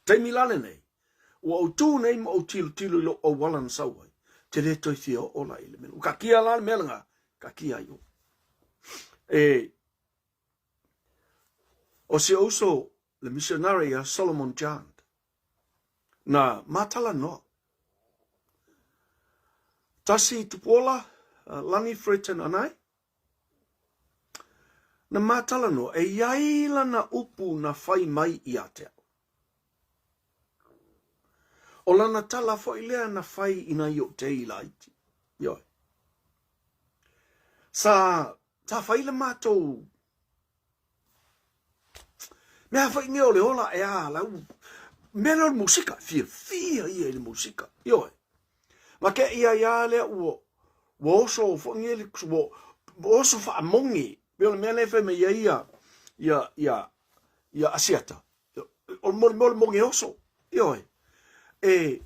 Taimi la lenei, ua ou tu nei ma ou tilotilo i lou auala na sau ai, te le toe fia oo la i le mea. Ua taatia la le mea lena, taatia ai o. E, o si ou uso, le missionary ia Solomon Chand, na matalanoa. Tasi Tupuola, Lani Freton Anai, na matalanoa, e i ai lana upu na fai mai ia te au. O lana tala foi lea na fai i nai ou tei laiti. Ioe. Sa, sa fai le matou mea foi nei o le ola e a lau mea lea o le musika, fiafia ia i le musika. Ioe. Ma ke ia ia lea ua ua oso foi nei le ua oso faamogi. Pei o le mea lea e fai mai ai ia ia ia ia Asiata. O le mea o le mogi oso. Ioe. E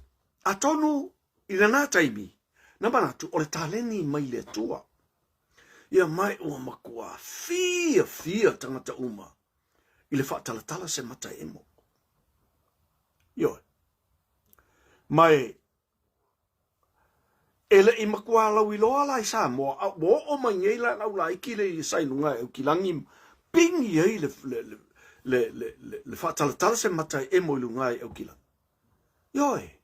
atonu i lena taimi, na manatu o le taleni mai le Atua. Ia mai ua matua fiafia tagata uma i le faatalatala se mata emo. Ioe. Mai e le i matua lauiloa la i Samoa, a ua oo mai nei la lau laiti le i sa i luga e Aukilagi, pigi ai le, le, le, le, le, le, le faatalatala se mata e emo i luga e Aukilagi. Ioe.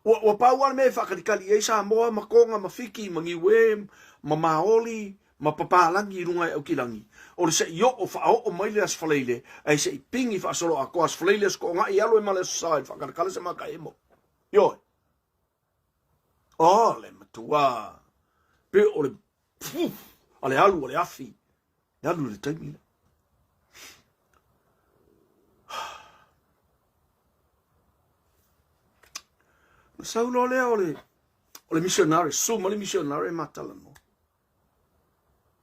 Ua, ua pau lava le mea e faakalikali i ai Samoa ma Tonga ma Fiti ma Niue ma Maoli ma Papalagi i luga e Aukilagi, o le se i oo faaoo mai le Aso Faraile ae se i pigi faasoloatoa Aso Faraile, Aso Toonai, alu ai ma le Aso Sa i le faakalikali se mata emo. Ioe. O le matua pe o le a le alu o le afi, e alu i le taimi lea. Na sau loa lea o le, o le missionary, su ma le missionary ma talanoa.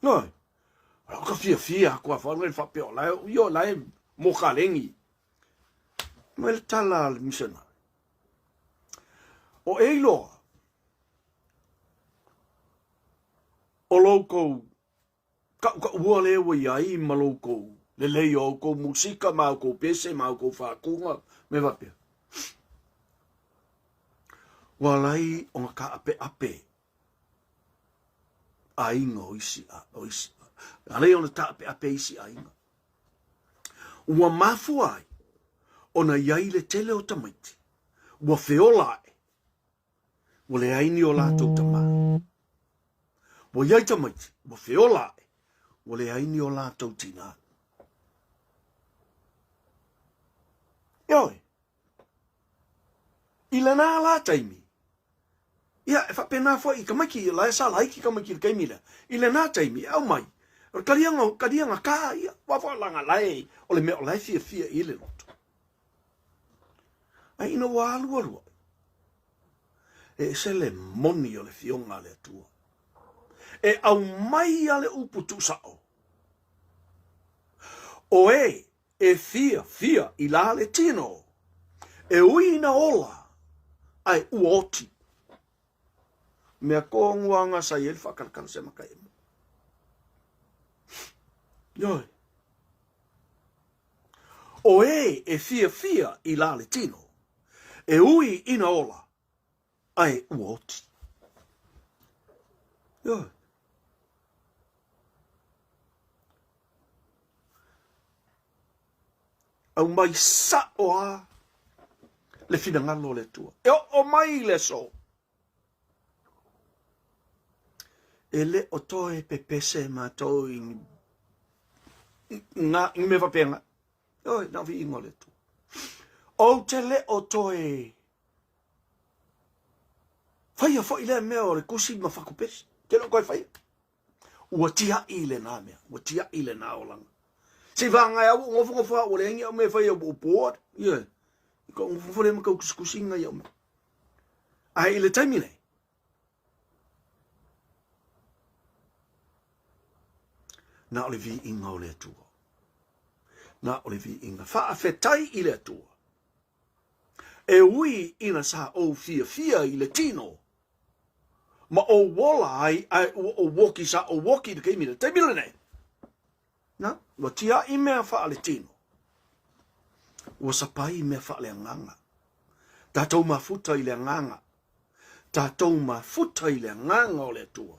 Noi, o ka fiafia aku a whanau e whapea o lae, io lae mō ka lengi. Mai le tala a le missionary. O Eiloa, o loukou kaʻukaʻua lea ua i ai ma loukou lelei o oukou musika ma oukou pese ma oukou fakuga me faapea. Ua alai ona taapeape aiga o isi, o isi, alai ona taapeape isi aiga. Ua mafua ai ona i ai le tele o tamaiti, ua feola aʻe, ua leai ni o latou tamā. Ua i ai tamaiti, ua feola aʻe, ua leai ni o latou tinā. Ioe, I lena la taimi, ia, e faapena foi i tamaiti, la e sa laiti tamaiti i le taimi lea, i lena taimi, e aumai, o le kaliaga, kaliaga kā ia, aua foi leaga la e, o le mea o la e fiafia i le loto. Ae ina ua alualu ai, e ese le moni o le fioga a le Atua. E aumai a le upu tuusao, o e E fiafia i la le tino, e ui ina ola, ae ua oti. Mea koguaga sa i ai le faakalakala se maka emo. Ioe. O e e fiafia i la le tino, e ui ina ola, ae ua oti. Ioe. Aumai sa'o a le finagalo o le Atua. E oo mai le aso, e le o toe pepese matou i ngā i mea faapena. Oi, na o viiga o le Atua. Ou te le o toe faia foi lea mea o le kusi ma fakupese. Te le o toe faia. Ua tiaʻi lena mea, ua tiaʻi lena olaga. Se i whāngai au, ngofongofa au, ua leai ni au mea e fai au, ua bored. Yeah. I ko ngofongofa lea ma kau kusikusinga i au mea. Ae i le taimi nei, na o le viiga o le Atua. Na o le viiga. Faafetai i le Atua. E ui ina sa ou fiafia i le tino, ma ou ola ai ae ua ou oki sa ou oki i le taimi le taimi lenei. Na, ua tiaʻi mea faaletino. Ua sapai mea faaleagaga. Tatou mafuta i le agaga. Tatou mafuta i le agaga o le Atua.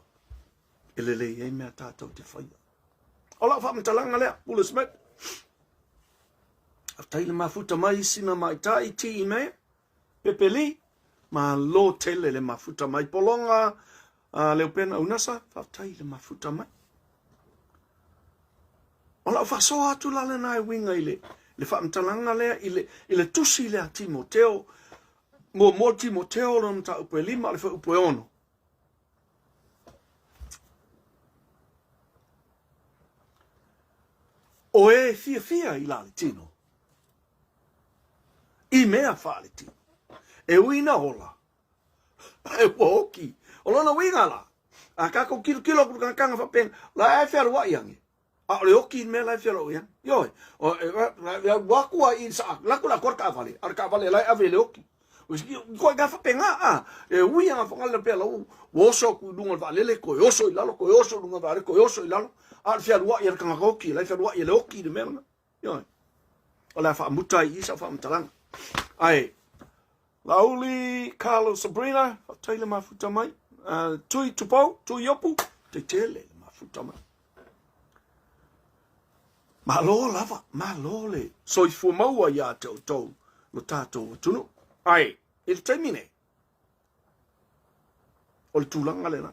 E lelei ai mea tatou te faia. O lau faamatalaga lea, Pule Smith. Faafetai le mafuta mai sina maitai ti mea. Pepeli, malo tele le mafuta mai. Pologa, uh, Leupena Unasa, faafetai le mafuta mai. O lau faasoa atu la lena e uiga i le, le faamatalaga lea i le, i le tusi lea a Timoteo, muamua Timoteo lona mataupu e 5 le fuaiupu e 6. O e fiafia i la le tino, i mea faaletino, e ui na ola, ae ua oki. O lona uiga la, a kākou kilokilo aku le kanga faapena, la e fealuai ange. A o le oki mea la e fealuai ange. Ioe, ua aku a i sa, laku la koa le kaavale, a le kaavale la e ave i le oki. Koe ngā whapenga, a, e ui anga whangale pea lau, ua oso aku i lunga o le vaalele, koe oso i lalo, koe oso i lunga o le vaalele, koe oso i lalo, a o le fealuai a le tangata oki, la e fealuai e le oki i le mea lena. Ioe. O le a faamuta ai i sau faamatalaga. Ae, Lauli, Carlo Sabrina, faafetai le mafuta mai. Uh, tui Tupou, Tui Opu, te tele le mafuta mai. Malo lava, malo le soifua maua ia te outou lo tātou atunuu. Ae, i le taimi nei, o le tulaga lena.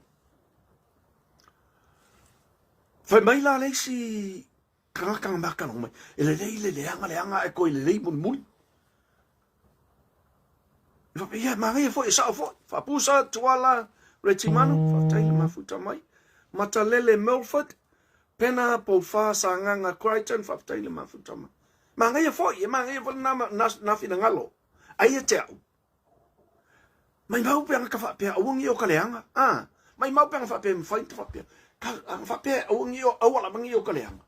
Fai mai la le isi Tagata na maka mai. E lelei le leaga leaga ae toe lelei mulimuli. E faapea, ia, manaia foi, e sao foi. Faapusa, Tuala, Retimanu, faafetai le mafuta mai. Matalele Milford, Pena, Poufa, Sagaga, Crichton, faafetai le mafuta mai. Manaia foi, e manaia foi na, na, na finagalo. Aia te au. Maimau pe anga ka faapea aua nge o ka leaga. Ah, maimau pe anga faapea e mafai ta faapea. Ka anga faapea aua nge o aua lava nge o ka leaga.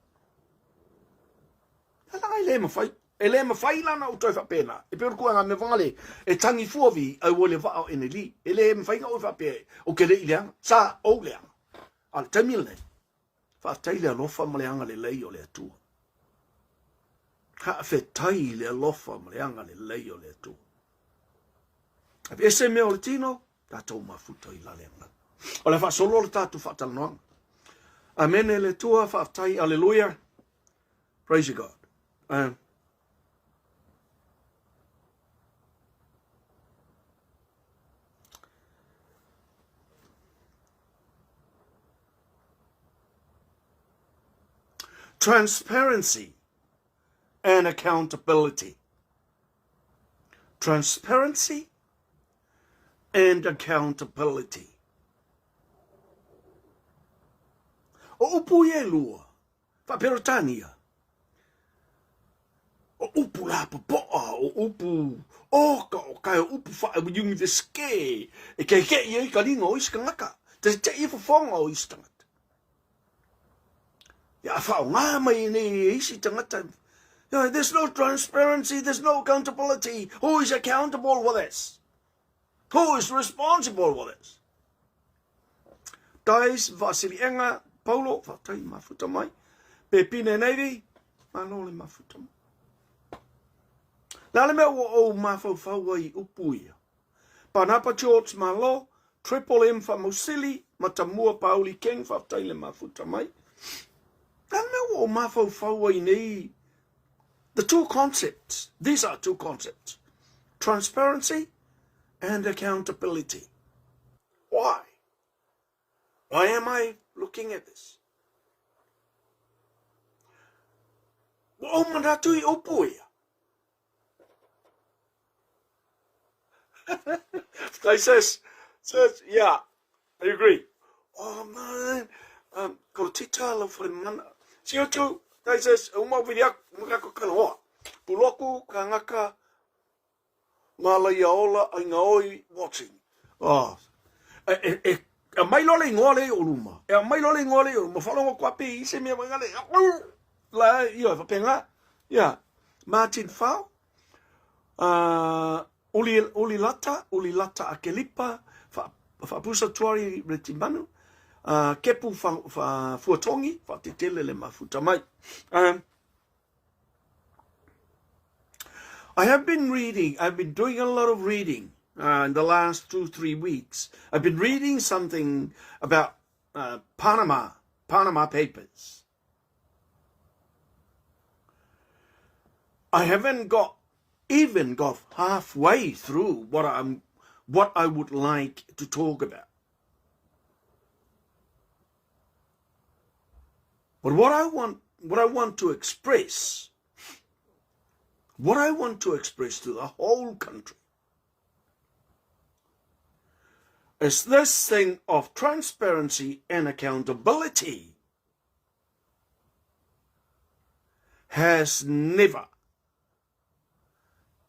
Ala e le mafai. E le mafai la na ou toe faapena. E pei o le kuaga mea whangale e tangi fua vi au o le vaa o eneli. E le mafai na ou faapea o ke le i leaga. Sa ou leaga. A le taimi lenei. Faafetai i le alofa ma le agalelei o le Atua. Faafetai i le alofa ma le agalelei o le Atua. Aveese mea o le tino, tatou mafuta i lale agaga. O le faasolo le tatou faatalanoaga. Amene le Atua, faafetai, aleluia. Praise God. Um, Transparency and accountability. Transparency and accountability. O upu ia e lua, Faa-Peretania, o upu lapopoa, o upu oka, o kai o upu faa-Iunivesike, e kekeʻi ai ka liga o isi kanaka, teteʻi ai fofoga o isi tagata. Ia a faaaoga mai nei e isi tagata, there's no transparency, there's no accountability, who is accountable for this? Who is responsible for this? Tais, Vaasiliega, Paulo, faafetai mafuta mai. Pepine Navy, malo le mafuta mai. Le a le mea ua ou mafaufau ai i upu ia? Panapa George Malo, Triple M Faamausili, Matamua Pauli King, faafetai le mafuta mai. Le a le mea ua ou mafaufau ai nei The two concepts, these are two concepts, transparency and accountability. Why? Why am I looking at this? Ua ou manatu i upu ia. They says, says, yeah, I agree. Oh man, um, ko tita lau whare mana. Si utu, they says, uma vili aku, mga ko kanoa. Puloku, ka ngaka, Ngā ola, ai ngā oi, watching. Oh. E, e, e, e mai loa le ingoa le i o luma. E mai loa le ingoa le i o luma. Whalongo kua pe i se mea wai ngale. La, ia, whapenga. Ia. Martin Fao. Uh, uli, uli lata, uli lata a Kelipa, wha, whaapusa tuari retimanu, uh, kepu wha, wha, fuatongi, wha te tele le mafuta mai. Um, I have been reading, I've been doing a lot of reading uh, in the last two, three weeks. I've been reading something about uh, Panama, Panama Papers. I haven't got even got halfway through what I'm what I would like to talk about. But what I want what I want to express what I want to express to the whole country is this thing of transparency and accountability has never,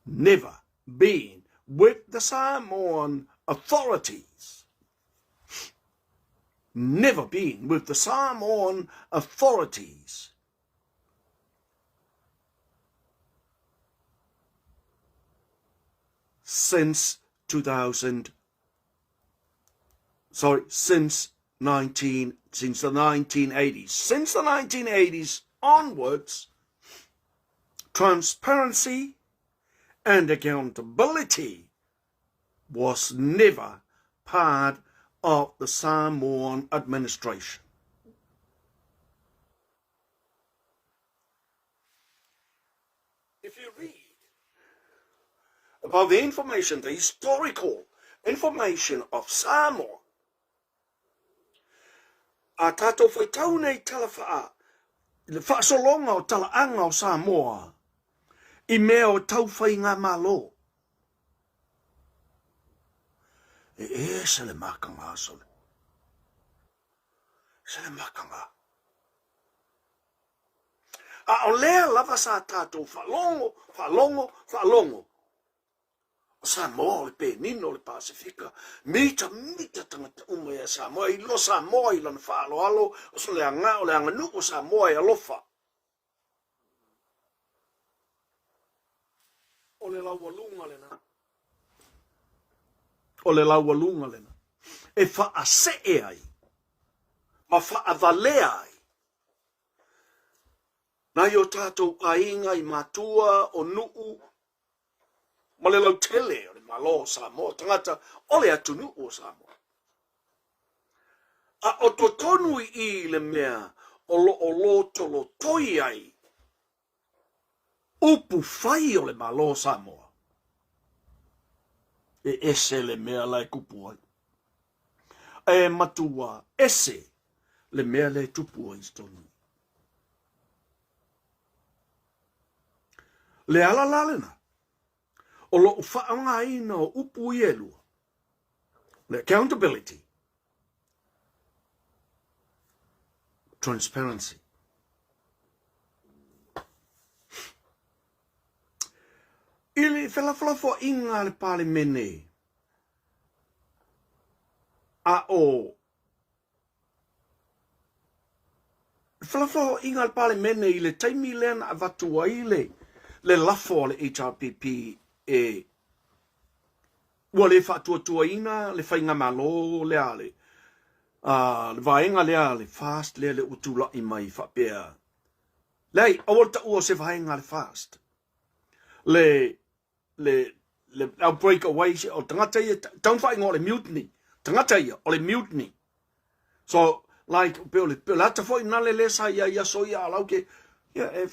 never been with the Samoan authorities. Never been with the Samoan authorities. Since 2000, sorry, since 19, since the 1980s. Since the 1980s onwards, transparency and accountability was never part of the Samoan administration. If you read about the information, the historical information of Samoa, a tātou whaitau nei tala whaa, le whaasologa o talaaga o Samoa i mea o tauwhai ngā malo. E ese le makanga sole. Se le makanga. A o lea lava sa tātou whaalongo, whaalongo, whaalongo. O Samoa o le Penina o le Pasifika, mita mita tagata uma ia Samoa, e iloa Samoa i lana faaaloalo, o le aga, o le aganuu o Samoa e alofa. O le laualuga lena. O le laualuga lena. E faasee ai ma faavalea ai nai o tātou aiga i matua o nuu ma le lautele o le Malo o Samoa, tagata o le atunuu o Samoa. A o totonu i i le mea o lo o lotolotoi ai upu fai o le Malo o Samoa, e ese le mea la e tupu ai. E matua ese le mea lea e tupu ai i totonu. Le ala la lena, o loʻu faaaogaina o upu ia e lua, le accountability, transparency. I le felafolafoaiga a le Palemene a o Felafolafoaiga a le Palemene i le taimi lea na avatu ai le, le lafo a le HRPP e ua le faatuatuaina le faigamalo lea a le, a le vaega lea a le FAST lea lea ua tulai mai faapea. Leai, aua le taua o se vaega a le FAST. Le, le, le au break away, o tagata ia, tau whainga o le mutiny. Tagata ia, o le mutiny. So, like, pe o le, pe o le ata foi nale le sa ia ia so ia alau ke, ia, e,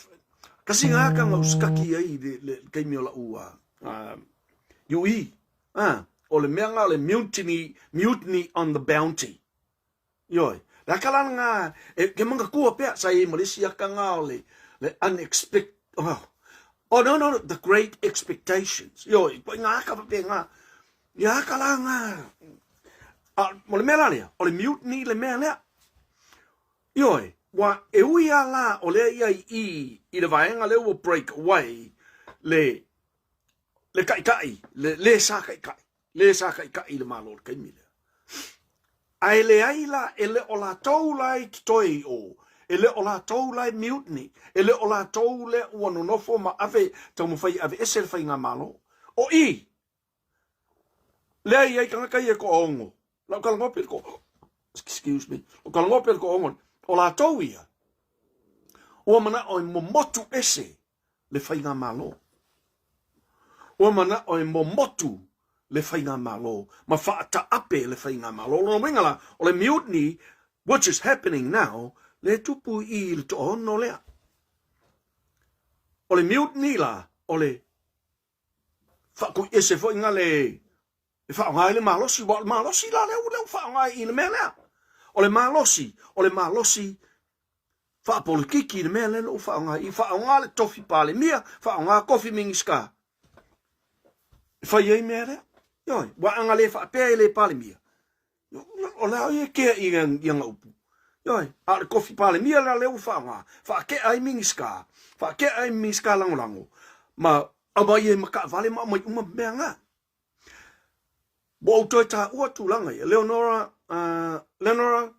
kasi ngā ka ngau skaki ai le, le, le keimi o la ua, uh, UE, ah, o le mea ngā o le mutiny, mutiny on the bounty. Ioe. Le aka la ngā, e, ke manga kua pea, sa i ma le isi aka ngā o le, le unexpect, oh, oh no, no, the great expectations. Ioe, ko ngā aka pape ngā, ia aka la ngā, a, mo le mea la lea, o le mutiny le mea lea. Ioe, wa e ui a la o lea ia i i, i le vaega lea ua break away, le, le kaʻikaʻi, le, le sa kaʻikaʻi. Le sa kaʻikaʻi i le Malo o le kaimi lea. A e leai la, e le o latou la i totoe i o, e le o latou la e mutiny, e le o latou lea ua nonofo ma ave, taumafai e aveese le faigamalo. O i, lea i ai tagata ia e toaono, lau talanoa pe le toa, excuse me, lau talanoa pe le toaono, o latou ia, ua manao e momotu ese le faigamalo. Ua manao e momotu le faigamalo ma faataape le faigamalo. O lona uiga la, o le mutiny which is happening now, le tupu i i le toaono lea. O le mutiny la, o le faatuiese foi nga le e faaaoga ai le malosi, aua o le malosi la lea ua faaaoga i le mea lea. O le malosi, o le malosi faapolitiki le mea lea ua faaaoga i faaaoga le tofi Palemia, faaaoga tofi Minisita e fai ai mea lea. Ioe, aua a na le faapea e le Palemia, o le a ia kea i ana upu. Ioe, a o le tofi Palemia la lea ua faaaoga, faatea ai Minisita, faatea ai Minisita Lagolago, ma aumai ai ma taavale ma aumai uma mea na. Ua ou toe taua tulaga ia. Leonora, Lenora,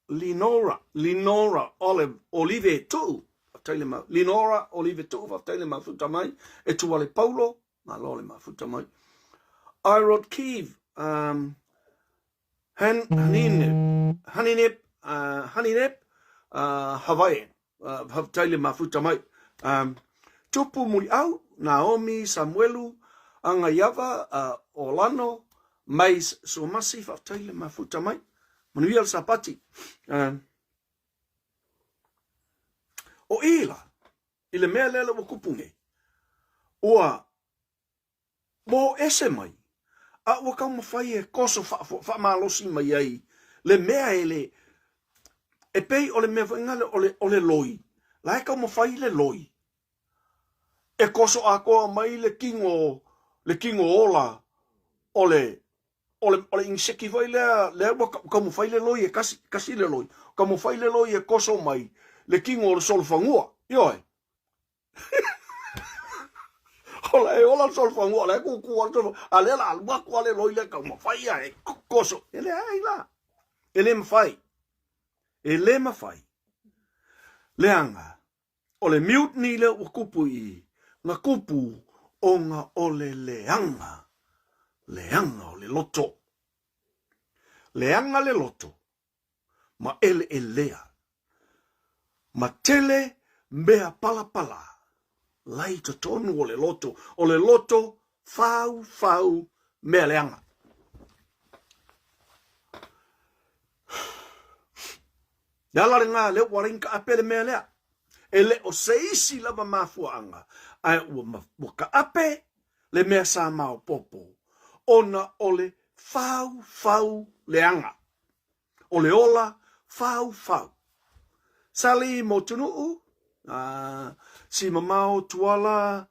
Linora, Linora Olive, Olive Tuu, faafetai le ma, Linora Olive Tuu, faafetai le mafuta mai, e Tuale Paulo, malo le mafuta mai. Irod Keeve, Han, Haninep, Haninep, Haninep, Hawaii, Faafetai le mafuta mai. Tupu Muliau, Naomi Samuelu, Agaiava, Orlano, Mays Suamasi, faafetai le mafuta mai. Manuia le Sapati. O i la, i le mea lea ua tupu nei, ua Ua o ese mai, a ua taumafai e toso faamalosi mai ai le mea e le, e pei o le mea foi lea o le, o le loi, la e taumafai le loi e toso atoa mai le tino, le tino ola o le, o le, o le iniseki foi lea, lea ua taumafai le loi e kasi, kasi le loi, taumafai le loi e toso mai le tino o le solofanua, ioe. Ola e ola le solofanua, o la e kūkū a le solofanua, a lea la alu atu a le loi lea taumafai ia e koso. E leai la, e le mafai, e le mafai. Leaga, o le mutiny lea ua tupu i i, na tupu ona o le leaga, leaga o le loto. Leaga le loto, ma eleelea, ma tele mea palapala la i totonu o le loto, o le loto faufau mea leaga. Le ala lena lea ua ala ai ona taape le mea lea. E le o se isi lava mafuaaga, ae ua, ua taape le mea sa maopoopo, ona o le faufau leaga. O le ola faufau. Sally Motunuu, Simamao Tuala,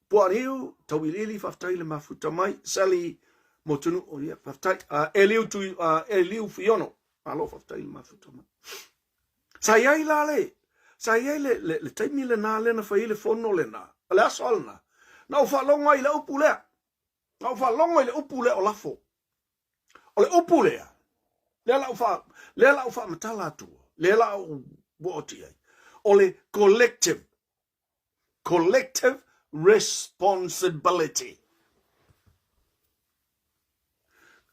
Puaniu, Tauiliili, faafetai le mafuta mai. Sally Motunuu, ia, faafetai. Eliu, Tui, Eliu Fiono, malo faafetai le mafuta mai. Sa i ai la le, sa i ai le, le, le taimi lena lea na fai ai le fono lena, o le aso lena, na ou faalogo ai i le upu lea, na ou faalogo i le upu lea o lafo. O le upu lea, lea la ou fa, lea la ou faamatala atu, lea la ou oo atu i ai, o le collective, collective responsibility.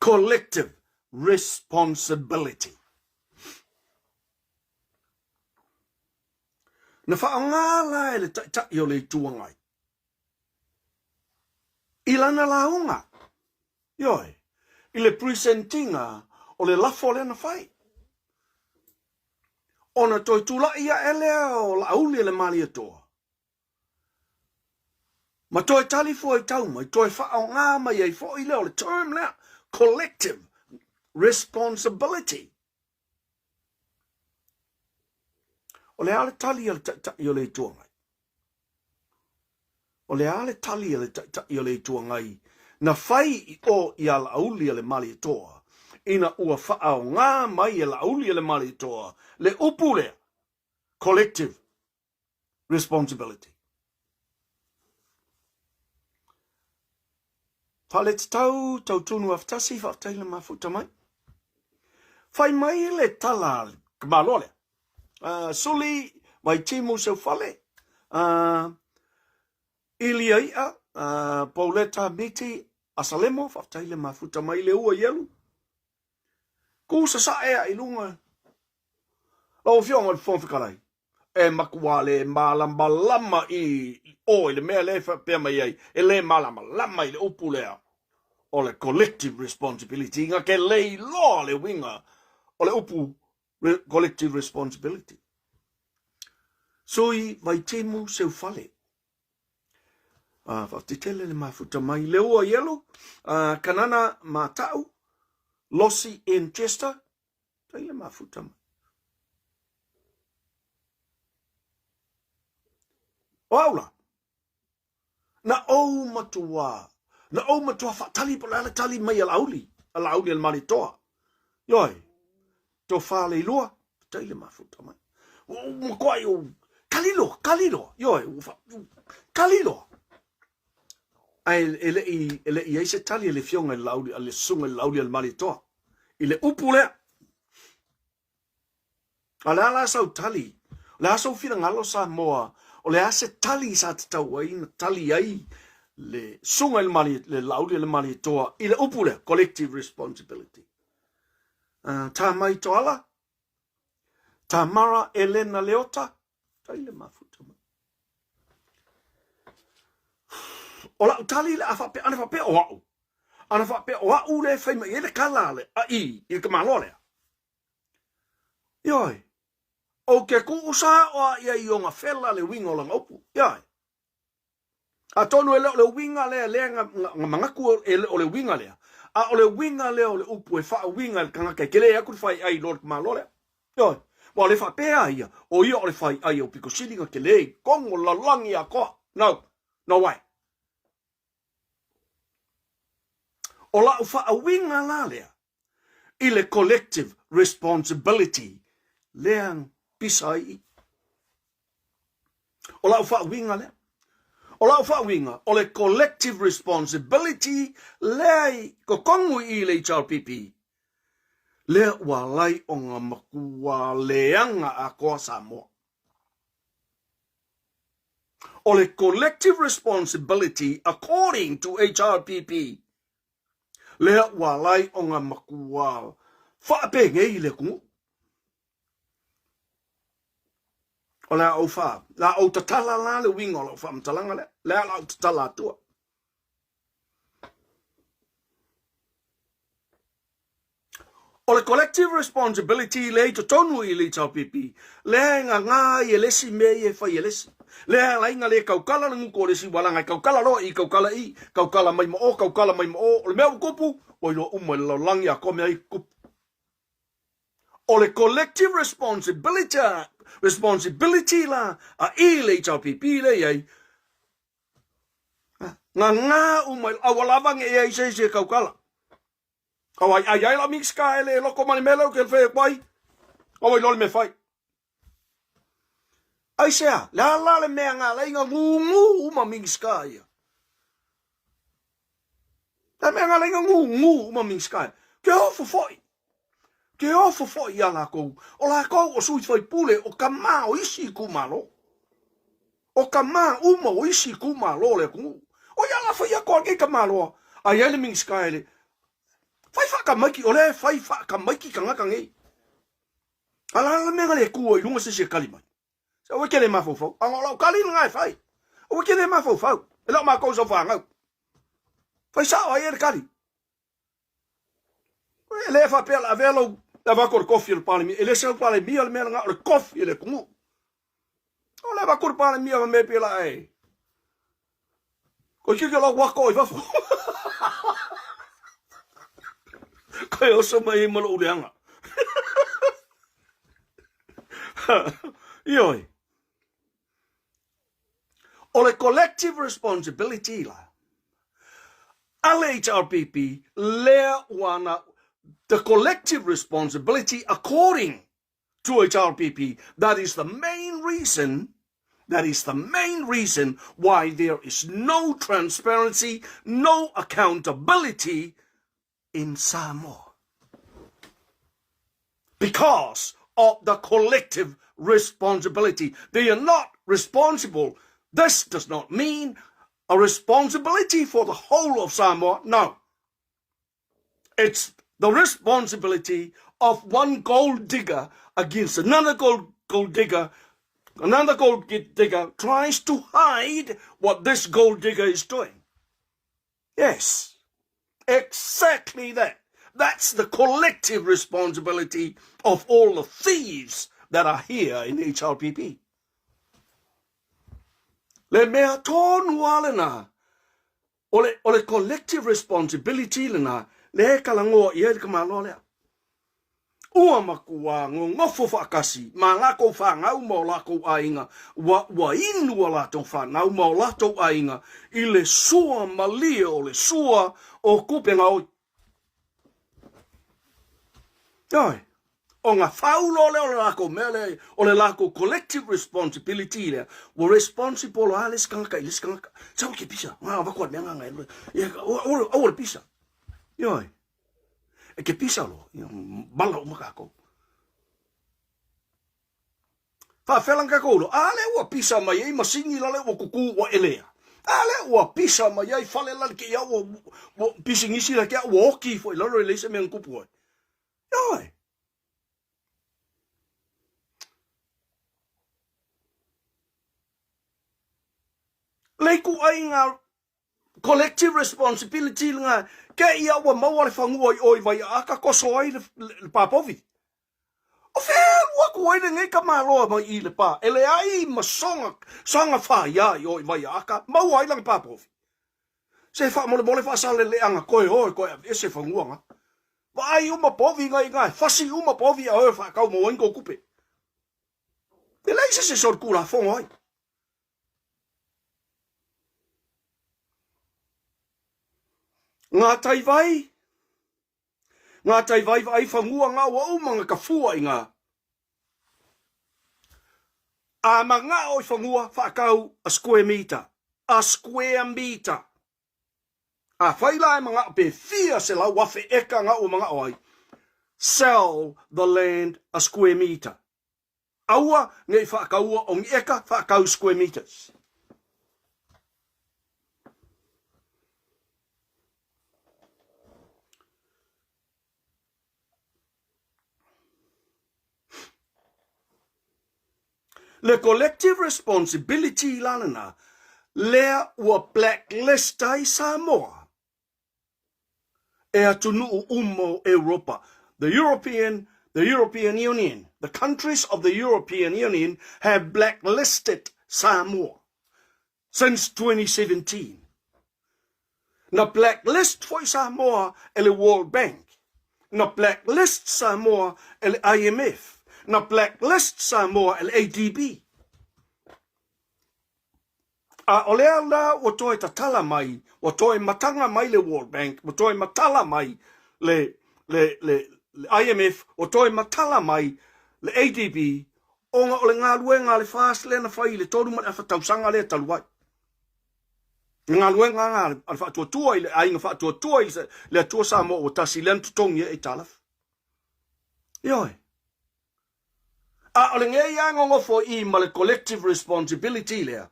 Collective responsibility. Na faaaoga la e le Taitai o le Itu Agai i lana lauga, ioe, i le presentiga o le lafo lea na fai. Ona toe tulai ae lea o Laauli e le Malietoa, ma toe tali fuaitau mai, toe faaaoga mai ai foi lea o le term lea, collective responsibility. O le a le tali a le Taitai o le Itu Agai? O le a le tali a le Taitai o le Itu Agai na fai i o iā Laaulialemalietoa ina ua faaaoga mai e Laaulialemalietoa le upu lea, collective responsibility? Faaletitau Tautunu Afetasi, faafetai le mafuta mai. Fai mai le tala a le tamaloa lea. Suli Vaitimu Seufale, Ilia I'a, Pauleta Miti Asalemo, faafetai le mafuta mai le ua ielu. Ku sasae a i luga. Lau Afioga i le Fofoga Fetalai. E matua le malamalama i oe i le mea lea e faapea mai ai, e le malamalama i le upu lea o le collective responsibility, na ke le iloa le uiga o le upu collective responsibility. Sui Vaitimu Seufale. Faafetai tele le mafuta mai. Le ua ielo, Kanana Mata'u, Losi N. Chester, tai le mafuta mai. O au la, na ou matua, na ou matua faatali po o le a le tali mai a Laauli, a Laauli a le Malietoa. Ioe, tofa le ilua, tai le mafuta mai. Ua ou matuai ou kali loa, kali loa, ioe, ua fa, kali loa. Ae e le i, e le i ai se tali a le afioga i le Laauli, a le susuga i le Laauli a le Malietoa, i le upu lea. A o le a la sau tali? O le a sou finagalo Samoa? O le a se tali sa tatau ai na tali ai le susuga i le Malie, le Laauli a le Malietoa i le upu lea, collective responsibility? Tā mai Toala, Tamara Elena Leota, tai le mafuta mai. O lau tali le a faapea, ana faapea o au. Ana faapea o au le fai mai ai le kala a le a i, i le tamaloa lea. Ioe, ou te tuu sao a ia i ona fela le uiga o lana upu. Ioe. Atonu e le o le uiga lea lea na, na, na manatu e le o le uiga lea, a o le uiga lea o le upu e faauiga e le tagata e tele atu le faiai i lo le tamaloa lea. Ioe. Ua le faapea ia, o ia o le faiai aupito sili na tele i totonu o le lalolagi atoa. No. No way. O lau faauiga la lea, i le collective responsibility lea pisa ai i. O lau faauiga lea. O lau faauiga, o le collective responsibility lea i totonu i le HRPP, lea ua alai ona matua leaga atoa Samoa. O le collective responsibility according to HRPP, Lea ua alai ona matua faapenei le atunuu. O le a ou fa, le a ou tatala la le uiga o lau faamatalaga lea. Le a la ou tatala atua. O le collective responsibility lea i totonu i le HRPP, lea e gagā ai e le isi mea ia e fai e le isi. Lea e ala ai na le tautala le gutu o le isi ua leaga e tautala loa i, tautala i, tautala mai ma o, tautala mai ma o. O le mea ua tupu, ua iloa uma i le lalolagi atoa mea ia e tutupu. O le collective responsibility, responsibility la a i le HRPP lea i ai, gagā uma i aua lava ne i ai se isi e tautala. Au ai ai ai la mix ka ele loko ma le mele o ke fe kwai. Au ai lole me fai. Ai sea, le ala le mea ngā lei ngā ngu ngu uma mix ka ia. Le mea ngā lei ngā ngu ngu uma mix ka ia. Ke ofo foi. Ke ofo foi ia lākou. O lākou o sui fai pule o ka mā o isi ku malo. O ka mā uma o isi itumalo o le atunuu. O ia la fai atu a nei tamaloa, a i ai le Minisita e le fai faatamaiti, o lea e fai faatamaiti tagata nei. A la la mea na le tu ai i luga se isi e kali mai. Se aua e te le mafaufau. A o lau kali lena e fai. Aua e te le mafaufau. E le o matou sau fanau. Fai sao ai e le kali. E le faapea la avea lou le avatu o le kofi o le Palemia. E le se au Palemia le mea lena, o le kofi o le atunuu. O le avatu o le Palemia ma mea pela e. Ko kiki lau wako i fafo. Koe oso mai ma lou leaga. Ioe. O le collective responsibility la, a le HRPP, lea ua na, the collective responsibility according to HRPP, that is the main reason, that is the main reason why there is no transparency, no accountability in Samoa. Because of the collective responsibility. They are not responsible. This does not mean a responsibility for the whole of Samoa. No. It's the responsibility of one gold digger against another gold, gold digger. Another gold digger tries to hide what this gold digger is doing. Yes, exactly that. That's the collective responsibility of all the thieves that are here in HRPP. Le mea tonu lava lena, o le, o le collective responsibility lena, lea e kalagoa i ai le tamaloa lea. Ua makuā gogofo faatasi ma lakou fanau ma o lakou aiga, ua ua inu a latou fanau ma o latou aiga i le sua malie o le sua o tupe gaoi. Ioe, o na fau loa lea o le lakou mea lea, o le lakou collective responsibility lea, ua responsible lava le isi tagata i le isi tagata. Sau ke pisa, nga avatu a le mea nga nga e, aua le pisa. Ioe. E ke pisa loa, ia mala uma kākou. Faafela kākou loa, a le ua pisa mai ai masini la le ua kuku ua elea. A le ua pisa mai ai fale la le ke ia ua, ua pisinisi la ke ua oki fo i lalo i leisa mea kupu ai. Ioe. Le ku ai ngā Collective responsibility lena, ke ia ua maua le fanua i o i Waiaaka koso ai le, le, le pāpovi. O fea e alu aku ai lenei tamaloa mai i Lepa, e leai ma soga, soga whaia i o i Waiaaka, maua ai lana pāpovi. Se faamolemole faasaleleaga koe o e koe aveese fanua nga. Vaai uma povi nga i nga, fasi uma povi a oe whaakau mo ai kou kupe. E leai se se solitulafono ai. Ngā tai vai, ngā tai vai vaai whangua ngā ua uma ngā ka fua i ngā. A ma ngā o i whangua whaakau a square meter, a square meter. A whai la e mangao pe fia se lau afe eka ngā ua mangao ai. Sell the land a square meter. Aua nei whaakaua o ni eka whaakau square meters. Le collective responsibility la lena, lea ua blacklist ai Samoa. e atunuu uma o Europa, the European, the European Union, the countries of the European Union have blacklisted Samoa since 2017. Na blacklist foi Samoa e le World Bank, na blacklist Samoa e le IMF, na blacklist Samoa e le ADB. A o lea la ua toe tatala mai, ua toe mataga mai le World Bank, ua toe matala mai le, le, le, le IMF, ua toe matala mai le ADB, ona o le galuega a le FAST lea na fai i le 3 ma le afa tausaga lea talu ai. Le galuega a le Faatuatua i le Aiga Faatuatua i le Atua Samoa ua tasi lea na totogi ai aitalafu. Ioe. A o lenei lava nonofo i ma le collective responsibility lea.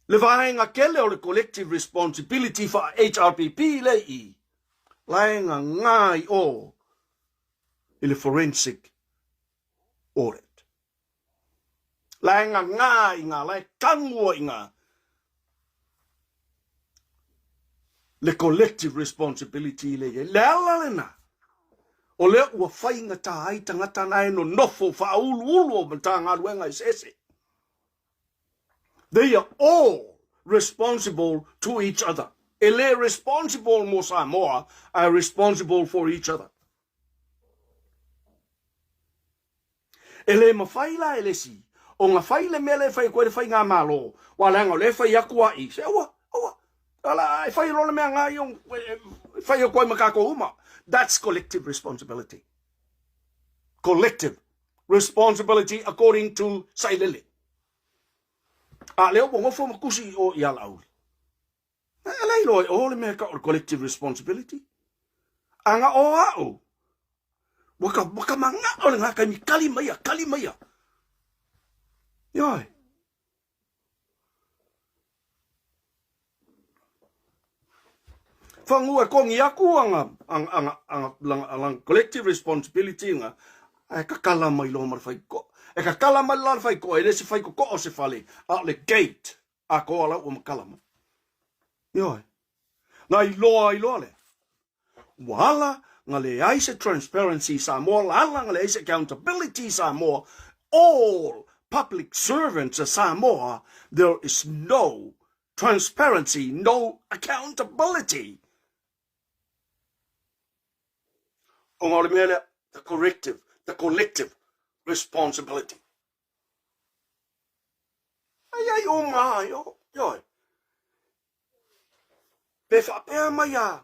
Le vaega tele o le collective responsibility faa-HRPP lea i i, la e gagā i o i le forensic audit. La e gagā i ngā, la e tangua i ngā le collective responsibility le i ai. Le ala lena, o lea ua faigata ai tagata na e nonofo faauluulu o Matagaluega eseese. They are all responsible to each other. E le responsible mo Samoa, are responsible for each other. E le mawhai la e le isi, o nga whai le mea le whai koe le whai ngā malo, wa leanga o le whai aku a i, se aua, aua, ala, e whai lo le mea ngā i ong, e whai o koe ma kākou uma. That's collective responsibility. Collective responsibility according to Sailele. A lea ua ngofo ma kusi i o i ala auli. E lei loa i o le mea ka o le collective responsibility. A nga o a'u, ua ka, ua ka manga'o le ngā kaimi kali maia, kali maia. Ioe. Whangua e kongi aku anga, anga, anga, anga, anga, anga collective responsibility nga, e kakala mai loa ma le whai ko. E kakala mai le la le faitotoa, e le se faitotoa o se fale, a o le gate atoa la ua matala mai. Ioe. Na iloa ai loa lea. Ua ala na leai se transparency i Samoa, la ala na leai se accountability i Samoa, all public servants a Samoa, there is no transparency, no accountability. Ona o le mea lea, the corrective, the collective responsibility. Ai ai o ngā ai o, ioe. Pe whaapea mai a,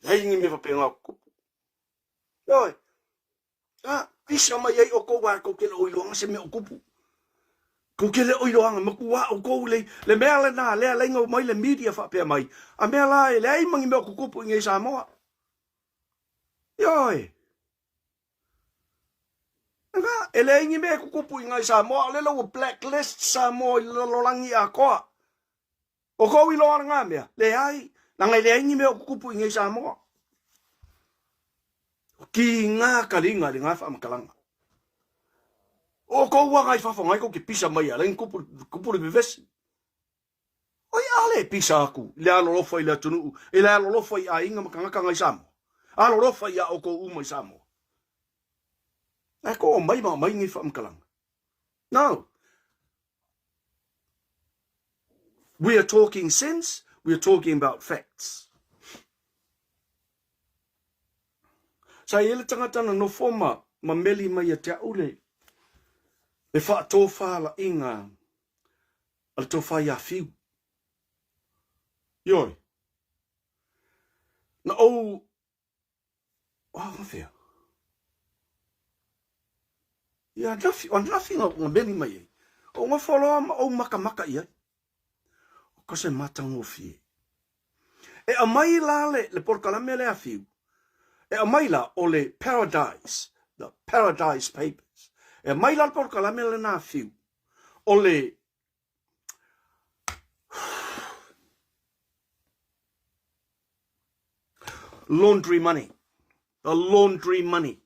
hei ngi me whapea ngā kupu. Ioe, a, pisa mai ai o kou a kou kele o iloanga se mea o kupu. Kou kele o iloanga, maku a o kou le, le mea le nā, lea leinga o mai le media whaapea mai. A mea la e leai mangi mea o kukupu i ngei Samoa. Ioe. Nga, e leai ni mea e kukupu i ngai Samoa, o lela ua blacklist Samoa i le lalolagi atoa. O kou iloa ngā mea, leai, leaga e leai ni mea o kukupu i ngai Samoa. O ki ngā kalinga i ngā whaamatalaga. O kou anga i fafo ngai kou ke pisa mai a lengi kupu, kupu le vevesi. Oi ale e pisa aku i le alolofa i le atunuu, i le alolofa i aiga ma tagata ngai Samoa. Alolofa ia oukou uma i Samoa. Ae ko o mai ma mai nei whaamkalanga. No. We are talking sense, we are talking about facts. Sa i le tangata na nofo ma, ma meli mai a te au le, le whaatōwhāla inga a le tofa iā Whiu. Ioe. Na ou, ah, ngawhea. Ia, nafi, o nafi nga, nga meli mai ai. O ngā whaloa ma ou makamaka i ai. O ka se matangofie. E aumai la le, le polokalame lea Whiu. E aumai la o le Paradise, the Paradise Papers. E aumai la le polokalame lena Whiu. O le laundry money. The laundry money.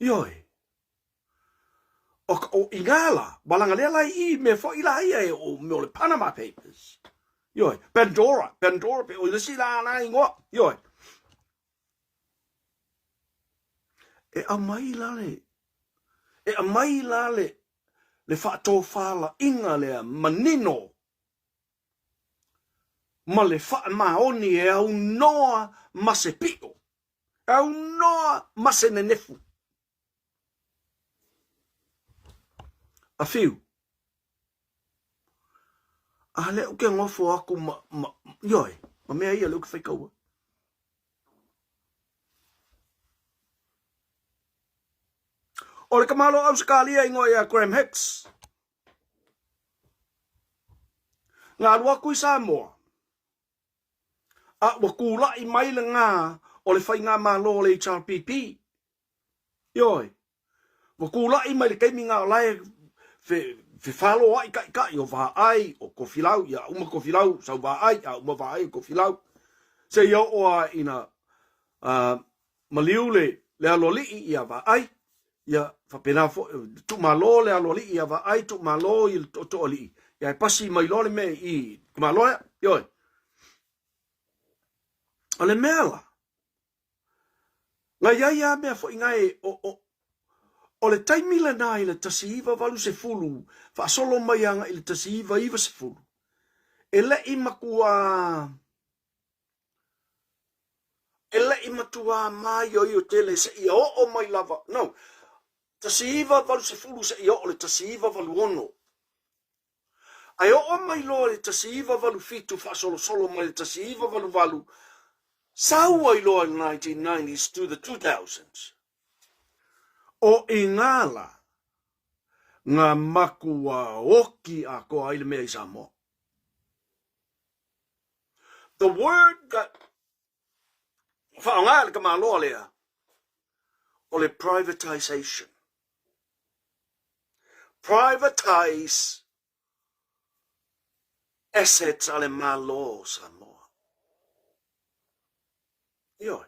Ioe. O, o i ngā la, walanga lea lai i me fo i la ia e o me o le Panama Papers. Ioe. Pandora, Pandora, o le si la na ingoa. Ioe. E aumai la le, e aumai la le, le faatofalaiga lea manino ma le faamaoni e aunoa ma se pio, e aunoa ma se nenefu. A Whiu, a lea ou ke ngofo aku ma, ma, ioe, ma mea ia lea ou ke whaikaua. O le kamalo Ausekalia ingoa ia Graham Hicks. Nga alu aku i Samoa. A ua kulaʻi mai le ngā o le faigamalo o le HRPP. Ioe. Ua kulaʻi mai le taimi ngā o lae fe, fe whaloaʻi kaʻikaʻi o Vaai, o Kofilau, ia uma Kofilau, sau Vaai, a uma Vaai o Kofilau. Se ia o a ina uh, maliu le, le aloaliʻi ia Vaai, ia faapena foi, tuumalo le aloaliʻi ia Vaai, tuumalo i le tootooalii, ia e pasi mai loa le mea i Tumalo ea, ioe. O le mea la, na iai a mea foi na e, o, o, o le taimi lena i le 1980, faasolo mai aga i le 1990, e leʻi matua, E leʻi matuā māioio tele seia oo mai lava, no, 1980 seia oo le 1986. Ae oo mai loa le 1987 faasolosolo mai le 1988, sau ai loa i le 1990s to the 2000s. O i ngā la, ngā makua oki atoa ai le mea i Samoa. The word that whaonga le kamaloa lea, o le privatisation. Privatise assets a le Malo o Samoa. Ioe.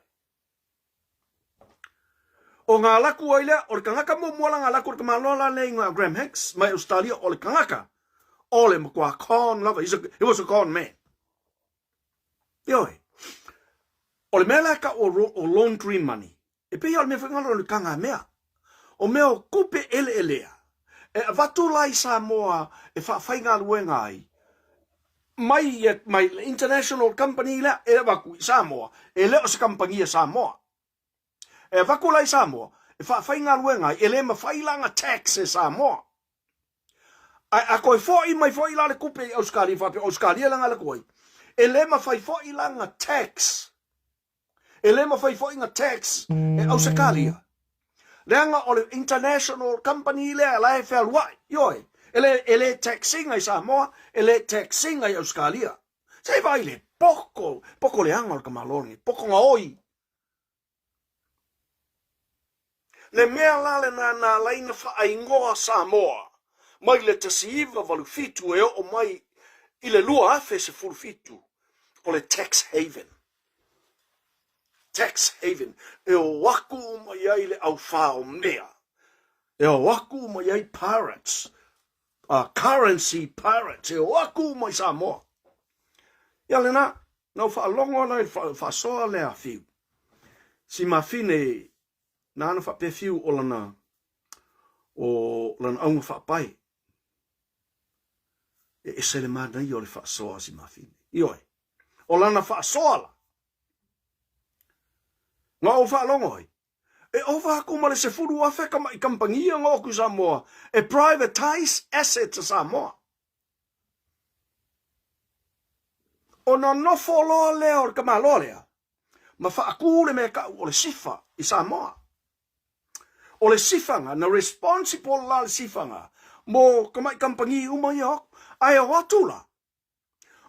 O ngā laku ai lea, o le kangaka muamua la ngā laku o le tamaloa la lea ingoa Graham Hicks mai Australia, o le kangaka, o le matua con lava, he was a con man. Ioe. O le mea la ka o, o laundry money, e pei o le mea foi ngalo le kanga mea. O mea o kupe eleelea, e avatu la i Samoa e whaawhaingaluenga ai, mai, mai international company lea e avaku i Samoa, e le o se kampani a Samoa. E avatu la i Samoa, e faafaigaluega ai, e le mafai la na tax e Samoa. Ae a toe fo'i mai fo'i la le tupe i Ausetalia, faapea o Ausetalia la na alu atu ai, e le mafai fo'i la na tax, e le mafai fo'i na tax e Ausetalia. Leaga o le international company lea la e fealua'i, ioe, e le, e le tax ina i Samoa, e le tax ina i Ausetalia. Se i vaai le poko, poko leaga o le tamaloa lenei, poko gaoi. Le mea la lena na ala ai na faaingoa Samoa mai le 1987 e oo mai i le 2017 o le tax haven. Tax haven e o aku uma i ai le auwha o mea. E o aku uma i ai pirates, currency pirates e o aku uma i Samoa. Ia lena, Na ou faalogo la i le faasoa lea a Fiu. Si mafine nāna faapea Fiu o lana, o lana auga faapae. E ese le manaia o le faasoa a si mafine. Ioe, o lana faasoa la. Na ou faalogo ai, e ova aku ma le 10,000 kamaʻi kampani nga o aku i Samoa e privatize assets a Samoa. Ona nofo loa lea o le tamaloa lea ma faatū le mea tau o le SIFA i Samoa. O le SIFA na, na responsible la le SIFA na mo tamai kamupani uma ia o atu. Ae o atu la,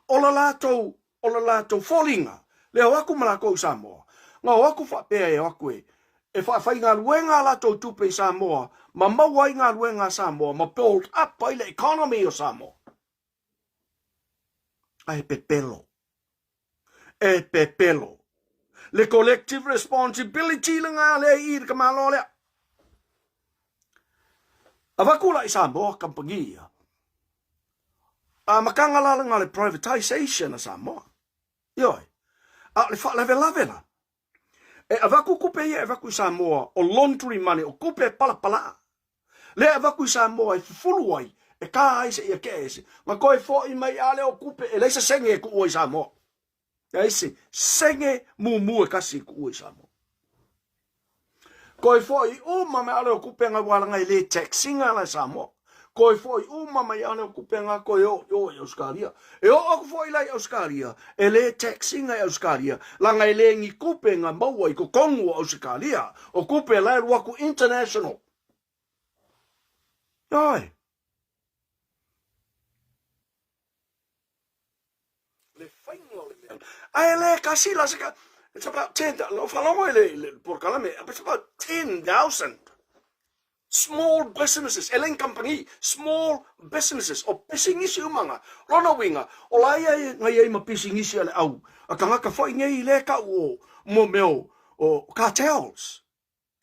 o la latou, o la latou foliga, le o atu ma latou i Samoa, na o atu faapea e o atu e, e faafaigaluega a latou tupe i Samoa ma maua ai galuega a Samoa ma build up ai le economy o Samoa. Ae pepelo. E pepelo. Le collective responsibility le ngā lea i le kamalo lea. Avaku la i Samoa kampani ia. A makanga la le privatization a Samoa. Ioe. A o le faalavelave la, E avatu kupe ia e avatu i Samoa, o laundry money, o kupe e palapalaa. Lea e avatu i Samoa e fufulu ai, e kā ai seia kee ese. Ma koe fo'i mai a lea o kupe, e leai se senge e kuua i Samoa. Leai se senge mumu e kasi e kuua i Samoa. Koe fo'i uma mai ale o kupe nga wala ngai le taxinga la Samoa. Koe fo'i uma mai ale o kupe nga koe o o i Australia. E oo aku fo'i la i Australia, e le taxinga i Australia, langa e le ngi kupe nga maua i kokongu o Australia, o kupe la e luaku international. Ioe. Le faiga o le mea. Ae le kasi la se ka, it's about 10, o whalongo i le, le porokalame, it's about 10,000 small businesses, e leng company, small businesses, o pisingisi umanga, lona winga, o la ia e ngai ai ma pisingisi a le au, a kangaka foi nei le kau o, mo mea o, o cartels.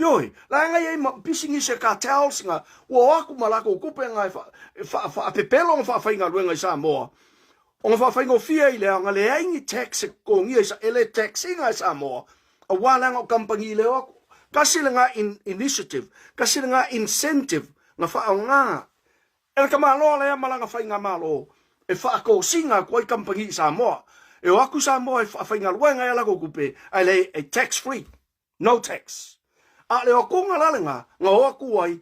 Ioe, laga i ai ma pisinisi a cartels nga ua o aku ma lakou kupe nga e faapepelo nga faafaigaluega i Samoa, o nga faafaigofie ai lea nga leai ni tax e totogia i sa, e le tax ina e Samoa, aua leaga o kamupani le o aku. Kasi le nga initiative, kasi le nga incentive nga faaoga e le tamaloa lea ma lana faigamalo e faatosina atu ai kamupani i Samoa. E o aku Samoa e faafaigaluega ai a lakou kupe, ae le e tax free. No tax. A le okonga la lena, nga o aku ai,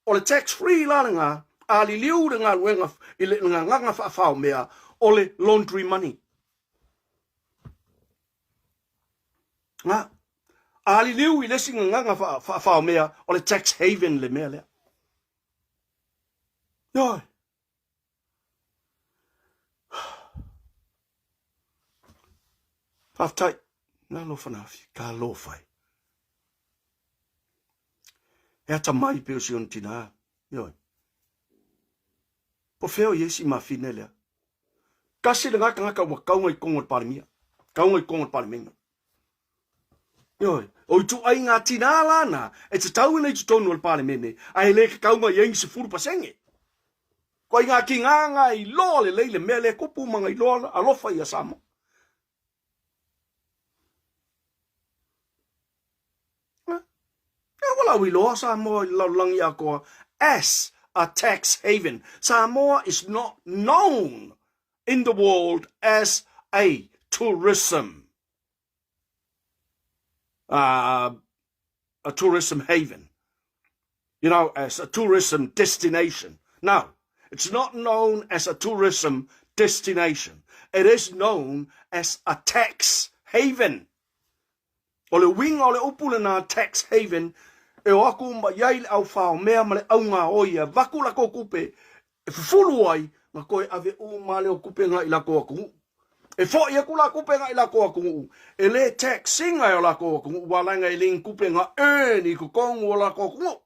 o le tax free la lena, a liliu le galuega i le gagaga faafaomea o le laundry money. Nga, a liliu i le isi gagaga faafaomea o le tax haven le mea lea. Ioe. Faafetai. Na alofa na afi. Ka alofa e. E ata mai pe o si ona tinā. Ioe. Po fea o i esi mafine lea. Kasi le ngā kangaka ua kaunga i kongo le palemia. Kaunga i kongo le palemia. Ioe. O ituaiga tinā la na e tatau ina i totonu o le Palemene, ae le tatau mai ai ni 10%. Koa i ngā kīngāngā i loa lelei le mea lea kupu ma nga iloa alofa ia Samoa. Ia ua lauiloa Samoa i le lalolagi atoa as a tax haven. Samoa is not known in the world as a tourism uh, a tourism haven, you know, as a tourism destination. No, it's not known as a tourism destination. It is known as a tax haven. O le uiga o le upu lena tax haven, e o aku mai ai le aufaomea ma le augaoi e avaku lako kupe e fufulu ai na koe ave uma lea o kupe nga i lako atunuu. E foʻi aku la kupe nga i lako atunuu, e le tax inga e o lako atunuu ua laga e le ni kupe nga earn i totonu o lako atunuu.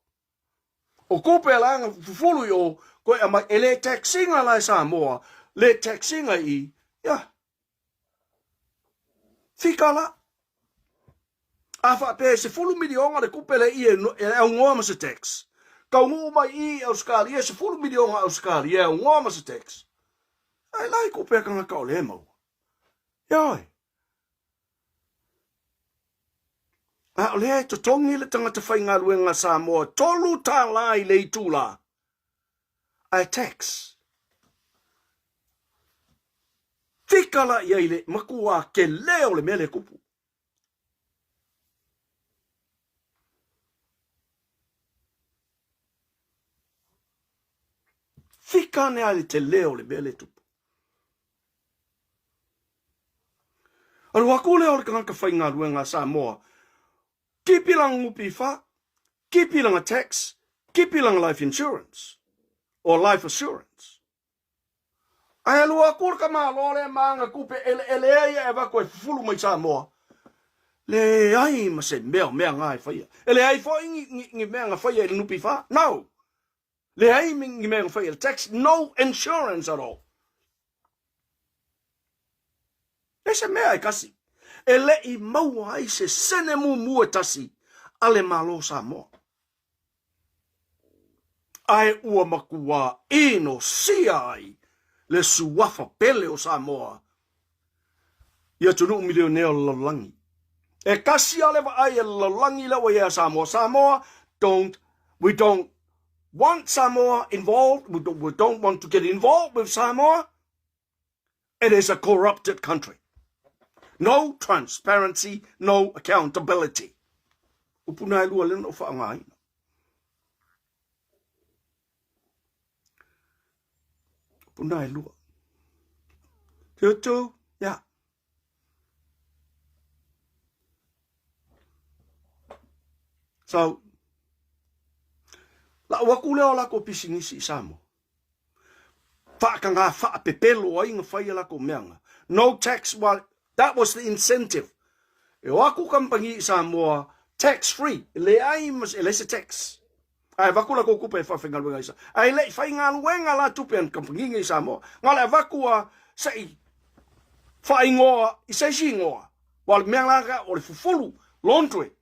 O kupe la nga fufulu i o koe amai e le tax inga la e Samoa, le tax inga i, ia, Fika la. A faapea e 10 miliona le kupe le i e aunoa ma se tax. Kaunuu mai i Australia e 10 miliona Australia e aunoa ma se tax. Ai la i kupe a kangaka o le maua. Ioe. A o lea e totogi le tagata faigaluega Samoa $3 i le itulā. Ae tax. Fika la i ai le makuā kelē o le mea lea e kupu. Fika ane a le telē o le mea lea e tupu. Alu aku lea o le tagata faigaluega a Samoa, kipi lana NPF, kipi lana tax, kipi lana life insurance or life assurance. Ae alu aku le tamaloa lea ma ana tupe eleele ai e avatu e fufulu mai Samoa, leai ma se mea o mea na e faia. E leai foi ni, ni, ni mea na faia i le NPF. No! Leai ni mea na faia i le tax. No insurance at all. E se mea e kasi. E leʻi maua ai se sene mumu e tasi a le Malo Samoa. Ae ua makuā inosia ai le suafa pele o Samoa i atunuu milionea o le lalolagi. E kasi a le vaai e le lalolagi lea ua i ai a Samoa. Samoa don't, we don't want Samoa involved, we don't, we don't want to get involved with Samoa. It is a corrupted country. No transparency, no accountability. Upu na e lua lena o whaangaina. Upu na e lua. Tutu, ya. So, lau aku lea o lako pisinisi i Samoa. Whaakanga whaapepelo ai nga whai a lako meanga. No tax, well, that was the incentive. E o aku kampani i Samoa, tax free. E leai mas, e leai se tax. Ae avaku la kou kupe e whawhengaluenga i Samoa. Ae lei whaingaluenga la tupe an kampani i Samoa. Nga le avaku a sei whaingoa i seisi ingoa. Wa le mea la o le fufulu, laundry.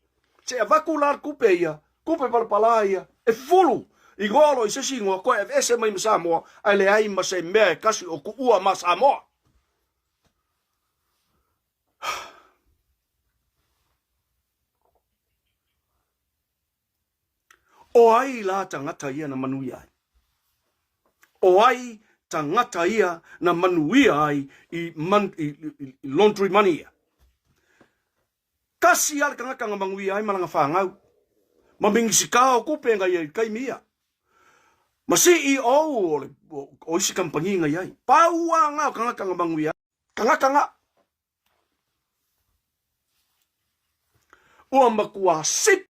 Se avaku la kupe ia, kupe palapala ia, e fufulu. Ingoa lo i sesi ingoa, koe ese mai ma Samoa, ae leai ma se mea e kasi o kuua ma Samoa. O ai la tangata ia na manuia ai? O ai tangata ia na manuia ai i, man, i, i, i laundry money ia? Kasi a le tagata na manuia ai ma lana whāngau. Ma minisita o kupe nga ia i kaimi ia. Ma CEO o, le, o, o isi kampani nga iai. Pau a nga o tagata na manuia. Tagata nga. Ua matua sipi.